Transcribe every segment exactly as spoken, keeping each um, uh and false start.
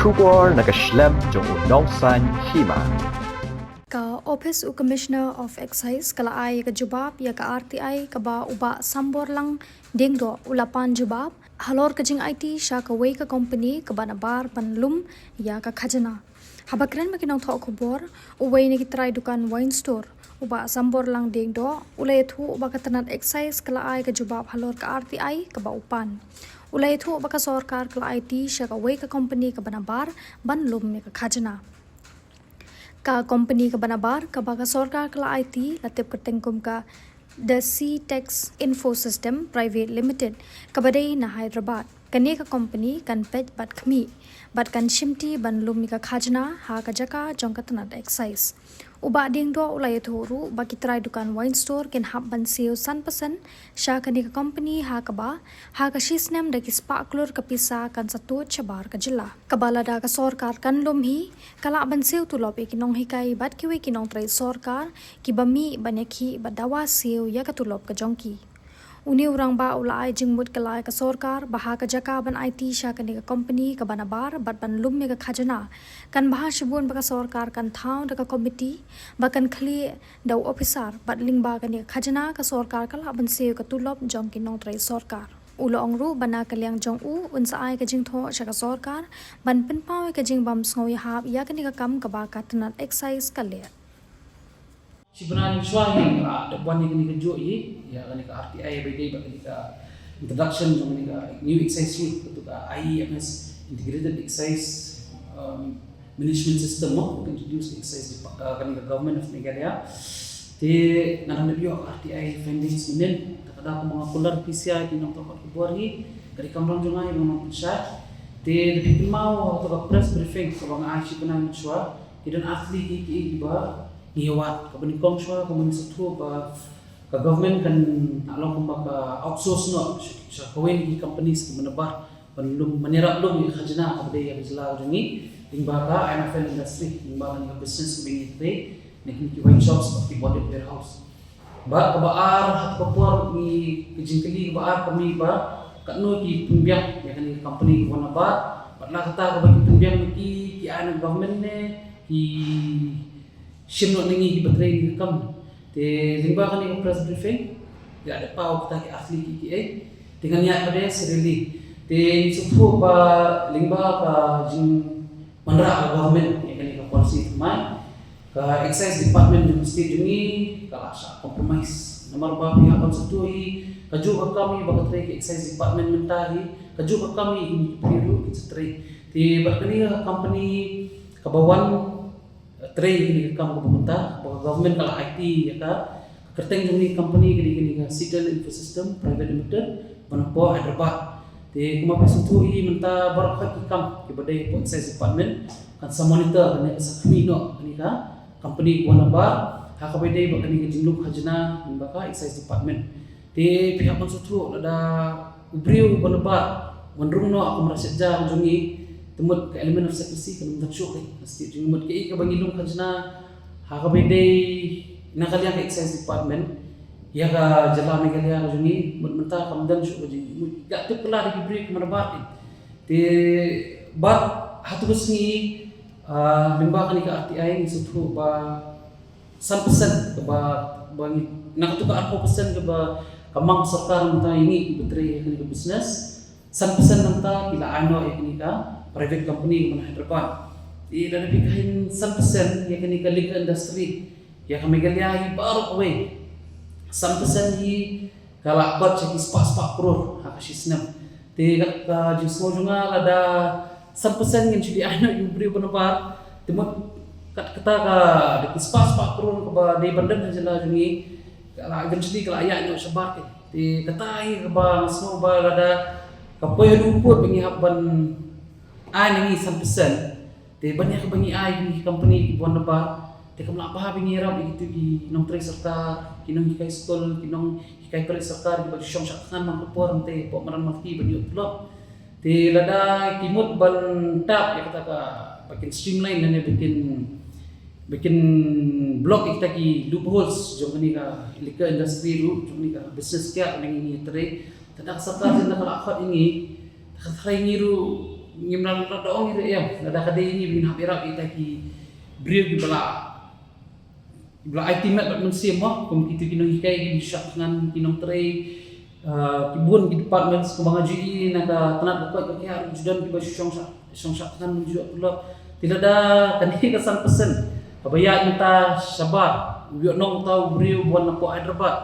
Khubor na ka shlem jong u nongsaiñ hima. Ka Office u Commissioner of Excise ka la ai ka jubab ïa ka R T I kaba u Bah Samborlang Diengdoh u la pan jubab halor ka jingaiti sha kawei ka company kaba nabar ban lum ïa ka khajna. Haba kren bad ki nongthoh khubor, uwei na ki trai dukan wine store, u Bah Samborlang Diengdoh, u la ïathuh ba ka tnat excise ka la ai ka jubab halor ka R T I kaba u pan. U la ïathuh ba ka sorkar ka la aiti sha kawei ka company kaba nabar ban lum ïa ka khajna. Ka company kaba nabar kaba ka sorkar ka la aiti la tip kyrteng kum ka The Sea Tax Info System Private Limited kaba dei na Hyderabad. Kane ka company kan peit bad khmih bad kan shimti ban lum ïa ka khajna ha ka jaka jong ka tnat excise. U Bah Diengdoh u la ïathuh ruh ba ki trai dukan wine store kin hap ban siew san percent sha kane ka company ha kaba ha ka shi snem da ki spah klur ka pisa kan sa tuid shabar ka jylla. Kaba lada ka sorkar kan lum hi, ka lah ban siew tulop ïa ki nonghikai bad kiwei ki nongtrei sorkar kiba mih ban ïakhih bad dawa siew ïa ka tulop ka jong ki. Une u rangbah u la ai jingmut kylla ïa ka sorkar ba ha ka jaka ban aiti sha kane ka company kaba nabar bad ban lum ïa ka khajna, kan bha shibun ba ka sorkar kan thaw da ka komiti ba kan khlieh da u ophisar bad lyngba kane ka khajna ka sorkar ka lah ban siew ïa ka tulop jong ki nongtrei sorkar. U la ong ruh ba na ka liang jong u un sa ai ka jingthoh sha ka sorkar ban pynpaw ïa ka jingbym sngewïahap ïa kane ka kam kaba ka tnat excise ka leh. Shi bnai mynshuwa hi nga la dep wan ïa kane kajuh hi, ïa kane ka R T I ba ïadei bad kane ka introduction jong kane ka new excise rule, katu ka I E M S, Integrated Excise, um, Management System, mo, ka introduce excise, uh, kane ka Government of Meghalaya. Te nga dang dep ïoh ka R T I findings mynnin, te ka daw kumba nga kular phi sha ki nongthoh khubor hi, ka dei ka kamram jong nga ïa ba nga nang pynshai. Te da phi kynmaw ha katu ka press briefing kaba nga ai shi bnai mynshuwa, ki don ar tylli ki, ki, kiba ngi ïa wad. Kaba nyngkong shuwa, kaba ngi sngewthuh ba ka government kan, ah, long kumba ka outsource noh sha, sha kawei na ki companies kiba nabar ban lum, ban ïarap lum ïa ka khajna kaba dei ïa ka jylla jong ngi, lyngba ka I M F L industry, lyngba kane ka business kaba ngi trei, ne kine ki wine shops bad ki bonded warehouse. Bad kaba ar, ha katu ka por ngi, ka jingkylli kaba ar ka mih ba katno ki pynbiang ïa kane ka company kaba nabar, bad na kata kaba ki pynbiang ki, ki ai na government ne ki shim noh na ngi kiba trei kane ka kam. Te lyngba kane ka press briefing, ngi la dep paw kata ki ar tylli ki, kiei. Te ngan ïaid pat serially. Te ngi sngewthuh ba lyngba ka jingwanrah ka government ïa kane ka policy thymmai, ka excise department jong ka state jong ngi ka la shah compromise. Namar ba phi hap ban sngewthuh hi, kajuh ka kam hi ba ka trei ka excise department mynta hi, kajuh ka kam hi ki briew ruh kin sa trei. Te bad kane ka company kaba wan trei ïa kane ka kam kaba mynta, ba ka government ka la aiti ïa ka. Ka kyrteng jong kane ka company ka dei kane ka Sea Tax Info System Private Limited, ba na poh Hyderabad. Te kumba phi sngewthuh hi mynta baroh khoit ki kam kiba dei hapoh excise department kan sa monitor, kan sa khmih noh kane ka company kaba nabar ha kaba ïadei bad kane ka jinglum khajna lyngba ka excise department. Te phi hap ban sngewthuh lada u briew uba nabar un rung noh ha ka mrad siatja jong ngi, te mut ka element of secrecy kan ym don shuh ka state jong ngi, mut kaei kaba ngi lum khajna ha kaba ïadei na ka liang ka excise department ïa ka jylla Meghalaya ka jong ngi, mut mynta kam don shuh ka jing, mut ka tip kylla da ki briew kiba nabar. Te bad ha katu ka sngi, ah, lyngba kane ka R T I ngi sngewthuh ba san percent kaba, ba ngi, na katu ka arphew percent kaba ka mang sorkar mynta ïa ngi kiba trei ïa kane ka business, san percent nangta ki la ai noh ïa kane ka private company kaba na Hyderabad. Te lada phi kha hi san percent ïa kane ka liquor industry ïa ka Meghalaya hi baroh kawei, san percent hi ka la kot sha ki spah spah klur ha ka shi snem. Te kat ka jingsngew jong nga, lada san percent ngin shu dei ai noh ïa u briew ba nabar, te mut kat kata ka, da ki spah spah klur kaba dei ban don ha jylla jong ngi, ka la eventually ka la ïaid noh shabar. Te kata hi kaba nga sngew ba lada ka poi haduh u pud ba ngi hap ban ai na ngi san percent, te ban ïa kaba ngi ai ïa ki company kiba wan nabar, te kam lah bha ba ngi ïarap ïa kito ki nongtrei sorkar, ki nonghikai skul, ki nonghikai college sorkar kiba ju shong shah thngan man ka por hangtei hapoh Madan Malki ban ïoh tulop. Te lada ki mut ban tap ïa kata ka, ba kin streamline lane ba kin, ba kin block ïa kita ki loopholes jong kane ka liquor industry ruh, jong kane ka business kiad ba ngi ngi trei. Te da ka sorkar jong ngi ka la khot ïa ngi, ka thrang ïa ngi ruh Ngim lah da ong ïa em, lada ka dei ngi ba ngin hap ïarap ïa kita ki briew kiba la, kiba la aiti met bad mynsiem mo, kum kito ki nonghikai, ki shah thngan, ki nongtrei, ah, ki bun ki departments, kumba nga ju ïohi na ka tnat ba koit ba khiah ruh ju don kiba shu shong shah, shong shah thngan, ju ïoh tulop. Te lada kane ka san percent kaba ïaid mynta shabar, u ïoh nong uta u briew ba wan napoh Hyderabad.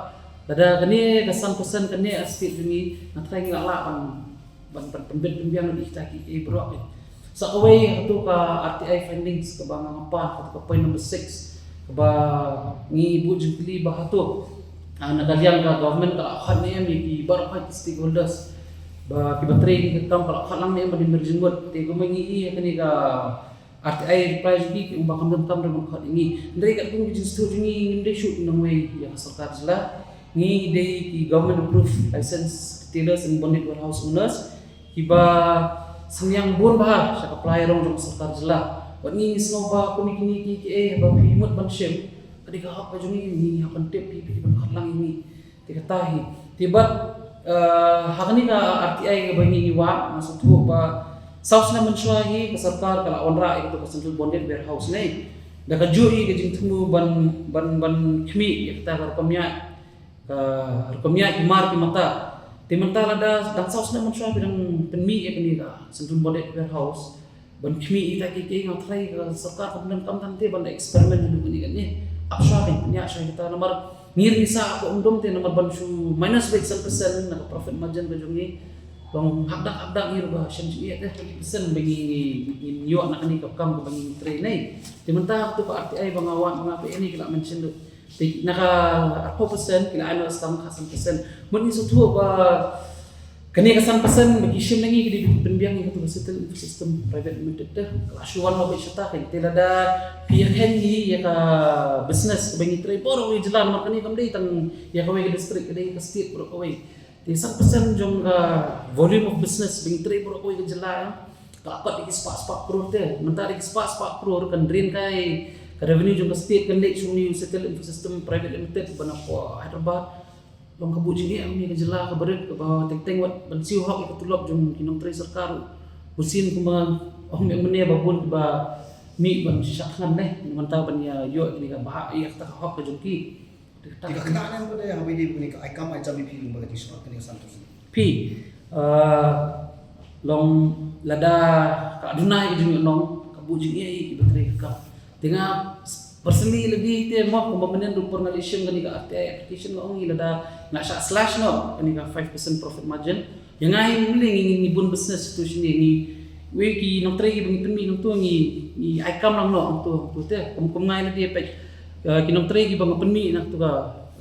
Lada kane ka san percent kane ka state jong ngi, nga tharai ngi lah lah ban ban, ban pynbit pynbiang ïa kita ki, eh, baroh ki. Sa kawei, hato ka R T I findings kaba nga, nga pan, hato ka point number six, kaba ngi buh jingkylli ba hato, ah, na ka liang ka government ka la khot ne em ïa ki baroh ki stakeholders ba kiba trei ïa kane ka kam, ka la khot lang ne em ban ïamir jingmut. Te kumba ngi ïohi ïa kane ka R T I reply jong ki, ki ong ba kam donkam ruh ban khot ïa ngi. Hynrei katkum ki jingsngewthuh jong ngi, ngim dei shuh nongwei ïa ka sorkar jylla. Ngi dei ki government approved licensed retailers and bonded warehouse owners kiba synñiang bun bha sha ka pla ïarong jong ka sorkar jylla. Wat ngi, ngi sngew ba kum kine ki, ki, eh, ba phi mut ban shim, ka dei ka hok ka jong ngi, ngi hap ban tip phi, phi ban khot lang ïa ngi. Te kata hi. Te bad, eh, ha kane ka R T I kaba ngi, ngi wad, nga sngewthuh ba saw snem mynshuwa hi ka sorkar ka la wanrah ïa kato ka central bonded warehouse ne. Da kajuh ïa ka jingthmu ban, ban, ban khmih ïa kata ka rukom ïaid, ka rukom ïaid ki mar ki mata. Te mynta lada dang saw snem mynshuwa phi dang pynmih ïa kane ka central bonded warehouse ban khmih ïa kita ki, ki, nga tharai ka sorkar kam donkam tang te ban experiment haduh kane kane. Ap shuwa, pynïaid shuwa ïa kita namar ngi ruh ngi sah hapoh Umdum te namar ban shu minus beit san percent na ka profit margin ka jong ngi. Long hap dak hap dak ngi ruh ba shem jingeh te twenty percent ba ngi, ngi, ngi ïoh na kane ka kam kaba ngi trei ne. Te mynta hato ka R T I ba nga wad ba nga peit ne ki la mention ruh. Te na ka arphew percent ki la ai noh tang ka san percent. Mut ngi sngewthuh ba kane ka san percent ba ki shim na ngi ki dei ban pynbiang ïa kato ka Settle Infosystem Private Limited te. Ka la shu wan noh beit shata, te lada phi ïakheiñ ïa ka business kaba ngi trei baroh kawei ka jylla, namar kane kam dei tang ïa kawei ka district, ka dei ka state baroh kawei. Te san percent jong ka volume of business ba ngi trei baroh kawei ka jylla, eh, ka la kot da ki spah spah klur te. Mynta da ki spah spah klur kan drain kai ka revenue jong ka state, kan leit sha une u Settle Infosystem Private Limited ba napoh Hyderabad. Long ka buh jingeh ha une ka jylla kaba rit, kaba teng teng wat ban siew hok ïa ka tulop jong ki nongtrei sorkar. Bunsien kumba ong mynne ba bun kiba mih ban shah thngan ne, mynta ban ïa ïoh ïa kane ka bhah, ïa kata ka hok ka jong ki. Te ka kynnoh ne em ka dei haba ïadei bad kane ka ai kam ai jam ïa phi lyngba ka jingsngewbha kane ka san percent. Phi, ah, long lada ka duna ïa ka jingïohnong, ka buh jingeh ïa kiba trei ka kam. Te nga personally lagi te mo, kumba mynnin ruh por nga leit shim kane ka R T I application nga ong ïa lada nga shah slash noh kane ka five percent profit margin. Ïa nga hi mynne ngi, ngi, ngi bun business tu shane, ngi, wei ki nongtrei kiba ngi pynmih nangtu ngi, ngi ai kam lang noh nangtu, nangtu te. Kum, kum nga ïa lade peit, eh, ki nongtrei kiba nga pynmih nangtu ka,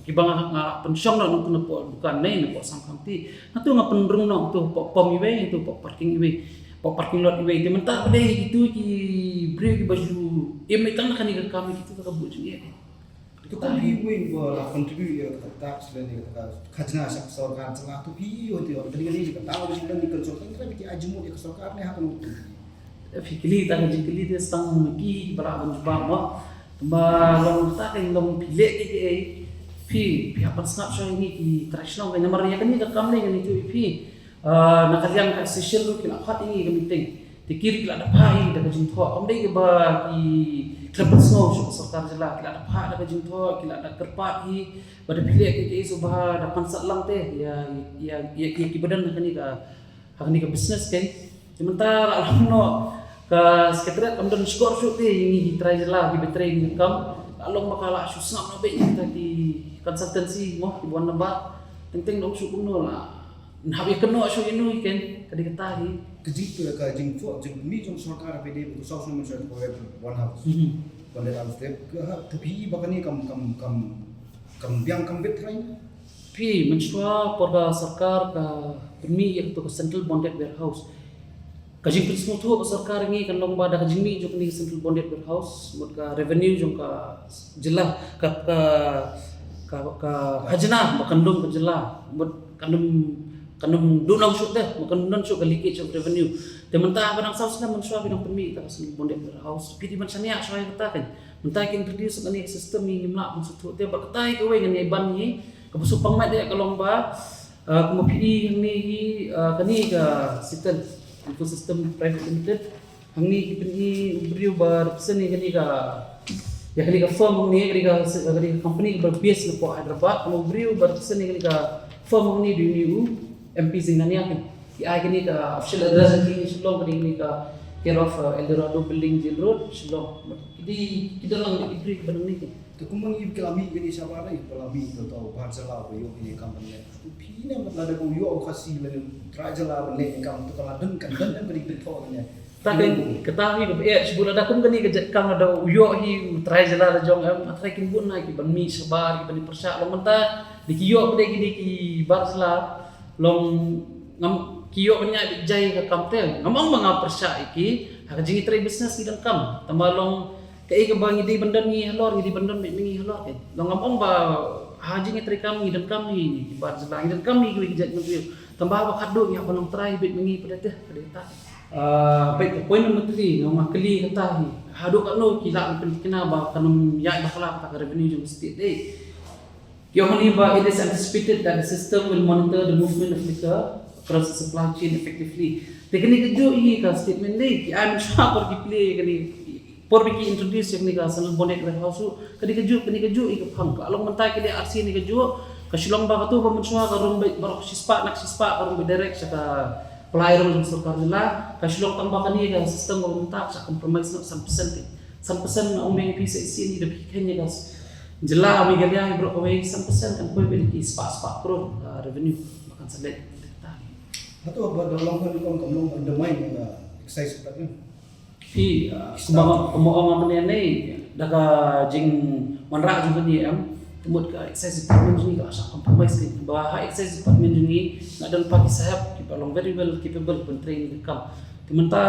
kiba nga, nga pynshong noh nangtu napoh dukan ne, napoh Sam Khamti. Nangtu nga pynrung noh nangtu hapoh pom iwei, nangtu hapoh parking iwei, hapoh parking lot iwei. Te mynta ba dei kitu ki briew kiba ju im tang na kane ka kam, kitu ka buh jingeh. To kum phi uwei uba la contribute ïa ka tax lane ïa ka khajna sha ka sorkar jylla, to phi ïoh te ïoh kane kane ka tax ba jingdon ïa ka sorkar, kane ki ai jingmut ïa ka sorkar ne ha kano? Phi kylli ta ka jingkylli te sa tang ki ba lah ban jubab mo. Ba long ta ka long phi leh kiei kiei, phi, phi hap ban sngap shuwa ïa ngi ki trai shnong, namar ïa kane ka kam ne ngan ïathuh ïa phi. Ah, na ka liang ka association ruh ki la phah ïa ngi ka meeting. Te ki ruh ki la da phah ïa ngi da ka jingthoh. Kam dei ba ki khlem pynsngew shuh ka sorkar jylla, ki la da phah da ka jingthoh, ki la da kyrpad ïa ngi ba da phi leh kiei kiei shuh ba da pynsah lang te ïa, ïa, ïa, ïa ki ba don ha kane ka, ha kane ka business kein. Te mynta la long noh ka secretariat kam don shkor shuh te ïa ngi ki trai jylla kiba trei ïa kane ka kam. La long ba ka la shu sngap noh beit ïa kita ki consultancy mo kiba wan nabar. Teng teng dang shu kumno la Hap ïa kynnoh shuh ïa no ïa ken, ka dei kata hi. Ka jing, ka jingthoh jingmih jong sorkar ha phi dei ba tu saw snem mynshuwa ka wei one house. Mhm. One house te ka ha, tu phi ba kane kam, kam, kam, kam biang kam bit trai. Phi mynshuwa por ka sorkar ka pynmih ïa katu ka central bonded warehouse. Ka jingpynsngewthuh ka sorkar ngi kan long ba da ka jingmih jong kane ka central bonded warehouse, mut ka revenue jong ka jylla, ka, ka, ka, ka khajna ba kan lum ka jylla, mut kan ym, kan ym duh nong shuh te, mut kan ym don shuh ka leakage of revenue. Te mynta ba dang saw snem mynshuwa phi dang pynmih ïa ka central bonded warehouse, phi dei ban shaniah shuwa ïa kata kan. Mynta ki introduce kane ka system ngi ngim lah ban sngewthuh te, bad kata hi kawei ngan ïa ban hi, kaba shu pang met ïa ka long ba, Ah, kumba phi i hangne hi, ah, kane ka Settle Infosystem Private Limited. Hangne ki pyni u briew ba represent ïa kane ka, ïa kane ka firm hangne, kane ka, kane ka company kaba base na pdeng Hyderabad, u briew ba represent ïa kane ka firm hangne dei une u M P Zinggania. Ki ai kane ka official address hangne Shillong, kane ka care of uh, Eldorado Building, Jail Road, Shillong. Ki dei, ki don lang ki briew ba hangne. Te kumba ngi, ba la mih kane shabar, ba la mih, to, to, Bar Jylla ba ïoh kane ka kam ban leh. Phi ne, lada ko ïoh u Khasi lane u trai jylla ban leh kane ka kam, to, ka la don, kan don em kane ka pynthor kane. Ta ka, kata hi kaba eh, shibun lada kum kane ka jait kam, lada u ïoh hi u trai jylla la jong em, hynrei kin bun na ki ban mih shabar, ki ban ïa pyrshah, long mynta dei ki ïoh pat de kine ki bar jylla, long ngam, ki ïoh ban ïaid beit jai ka kam te. Ngam ong ba nga pyrshah ïa ki, ha ka jingïatrei business ngi donkam. Tangba long kaei kaba ngi dei ban don ngi halor, ngi dei ban don beit ma ngi halor, eh. Long ngam ong ba ha jingïatrei kam ngi donkam ngi, ngi bar jylla, ngi donkam ngi kiwei ki jait bynriew. Tangba ba khadduh ngi hap ban long trai beit ma ngi pat de, ka dei kata. Ah, beit ka point number three, nga ong nga kylli kata hi. Haduh katno ki lah ban pynthikna ba kan ym ïaid bakla kata ka revenue jong ka state, eh. Ki ong hangne ba it is anticipated that the system will monitor the movement of liquor across the supply chain effectively. Te kane kajuh hi ka statement, dei ki ai mynshuwa por ki plie kane, por ba ki introduce ïa kane ka Central Bonded Warehouse ruh, kane kajuh, kane kajuh hi ka phang. Ka long mynta ki dei R C ne kajuh, ka Shillong ba katu ba mynshuwa ka rung beit baroh shispah, na shispah ka rung beit direct sha ka pynlong jong sorkar jylla. Ka Shillong tang ba kane ka system ba mynta ka shah compromise noh san percent. San percent, nga ong biang ïa phi, sa shisien da phi kheiñ ïa ka jylla Meghalaya hi baroh kawei, san percent kan poi beit ki spah spah klur, uh, revenue ba kan sa leit. Hato ba da long kan, kam, kam long undermine ïa ka excise department? Phi, uh, kumba, kumba ong nga mynne, da ka jingwanrah jong kane, em, te mut ka excise department jong ngi ka la shah compromise kane. Ba ha excise department jong ngi nga don pat ki sahep kiba long very well capable ban trei ïa kane ka kam. Te mynta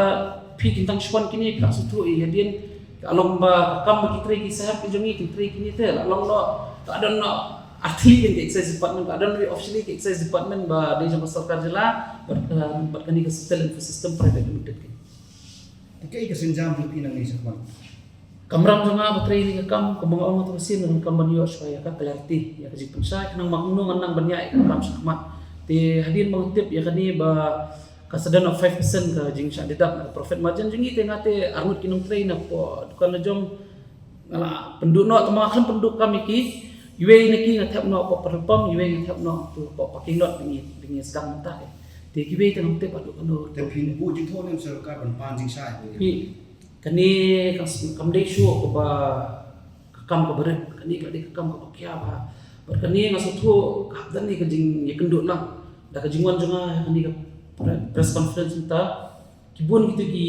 phi, kin tang shu wan kine, ka shu tuh ïa hadien, ka long ba ka kam ba ki trei ki sahep ki jong ngi, kin trei kine te, la long noh, ka don noh artylli ka excise department, ka don officially ka excise department ba dei jong ka sorkar jylla, bad, uh, bad kane ka Central Infosystem Private Limited. Te kaei ka sienjam jong phi nangne shakhmat? Kamram jong nga ba trei ïa kane ka kam, kumba nga ong, nga tu ka sien nga donkam ban ïoh shuwa ïa ka clarity, ïa ka jingpynshai, khnang ba kumno ngan nang ban ïaid ïa ka kam shakhmat. Te hadien ba nga tip ïa kane ba ka sa don five percent ka jingshah deduct na ka profit margin jong ngi, te nga te arngut ki nongtrei na ka dukan la jong, nga la pynduh noh, tangba nga khlem pynduh kam ïa ki. Iwei na ki nga thep noh hapoh petrol pump, iwei nga thep noh hapoh parking lot ba ngi, ba ngi sdang mynta. Te kiwei te ngam tip haduh katno. Te phin buh jingthoh ne em sorkar ban pan jingshai? Phi, kane kam, kam dei shuh kaba ka kam kaba rit, kane ka dei ka kam kaba khia bha. Bad kane nga sngewthuh ka hap don ne ka jingïakynduh lang. Da ka jingwan jong nga ha kane ka pre-, press conference mynta, ki bun kito ki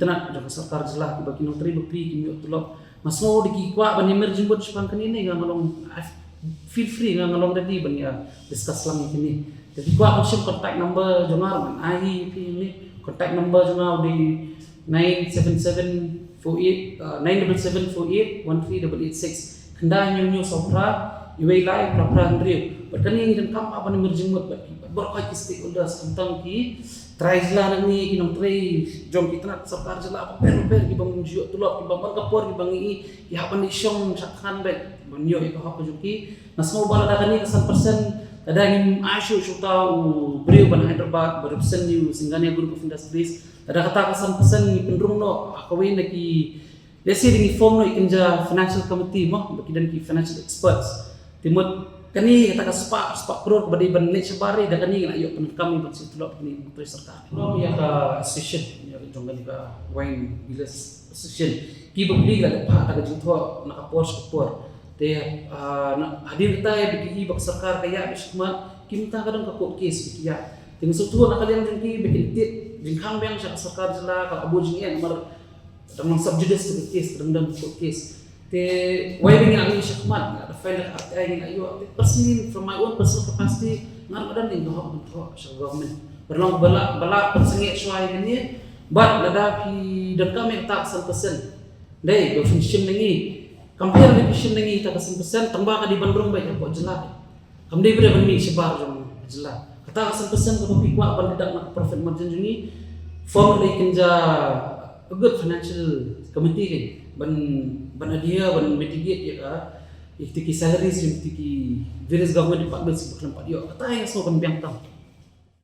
tnat jong ka sorkar jylla, kiba ki nongtrei bapli kim ïoh tulop. Nga sngew da ki kwah ban ïamir jingmut shaphang kane ne, nga, nga long, I feel free, nga, nga long ready ban ïa discuss lang ïa kine. Te phi kwah ban shim contact number jong nga, ngan ai hi ïa phi hangne. Contact number jong nga u dei nine seven seven four eight, uh, nine double seven four eight one three double eight six. Khyndai hynñiew hynñiew saw phra, iwei lai phra phra hynriew. Bad kane ngi donkam ban ïamir jingmut bad ki, bad baroh ki stakeholders, khamtam ki trai jylla nangne, ki nongtrei jong ki tnat sorkar jylla bapher bapher, kiba ngim ju ïoh tulop, kiba man ka por kiba ngi, ki hap ban ïashong shah thngan beit ban ïoh ïa ka hok ka jong ki. Nga sngew ba lada kane ka san percent, lada ngim ai shuh shuh uta u briew ban Hyderabad ba represent ïa u Singhania Group of Industries, lada kata ka san percent ngi pynrung noh ha kawei na ki, let's say, da ngi form noh ïa ka jingïa financial committee mo, ba ki don ki financial experts. Te mut kane kata ka spah, spah klur kaba dei ban leit shabar, da kane ngi la ïoh pyndonkam ïa ban siew tulop kine ki nongtrei sorkar. Long ïa ka association, ïa ka jong kane ka Wine Dealers Association, ki bapli ki la dep phah ïa ka jingthoh na ka por sha ka por. Te, ah, na, hadien kata ïa ba ki, ba ka sorkar ka ïaid beit shakhmat, ki mynta ka don ka court case ba ki ïaid. Te nga sngewthuh na ka liang jong ki ba kin tied jingkhang biang sha ka sorkar jylla, ka la buh jingeh namar ka dang long sub judice ka case, ka dang don court case. Te wei ba ngi la mih shakhmat, ngi la file da ka R T I, ngi la ïoh. Te personally, from my own personal capacity, nga ruh nga don ka hok ban thoh sha government. Ba long ba la, ba la pynsangeh shuwa ïa kane. Bad lada phi donkam ïa kata ka san percent, dei ba phin shim na ngi. Kam pher ba phin shim na ngi kata ka san percent, tangba ka dei ban rung beit hapoh jylla. Kam dei ba dei ban mih shabar jong ka jylla. Kata ka san percent kaba phi kwah ban deduct na ka profit margin jong ngi, form ïa ka jingïa, a good financial committee, kan, ban, ban adhere, ban mitigate ïa ka, ïa kita ki salaries jong kita ki various government departments ba khlem pat ïoh. Kata ïa nga sngew ban biang tam.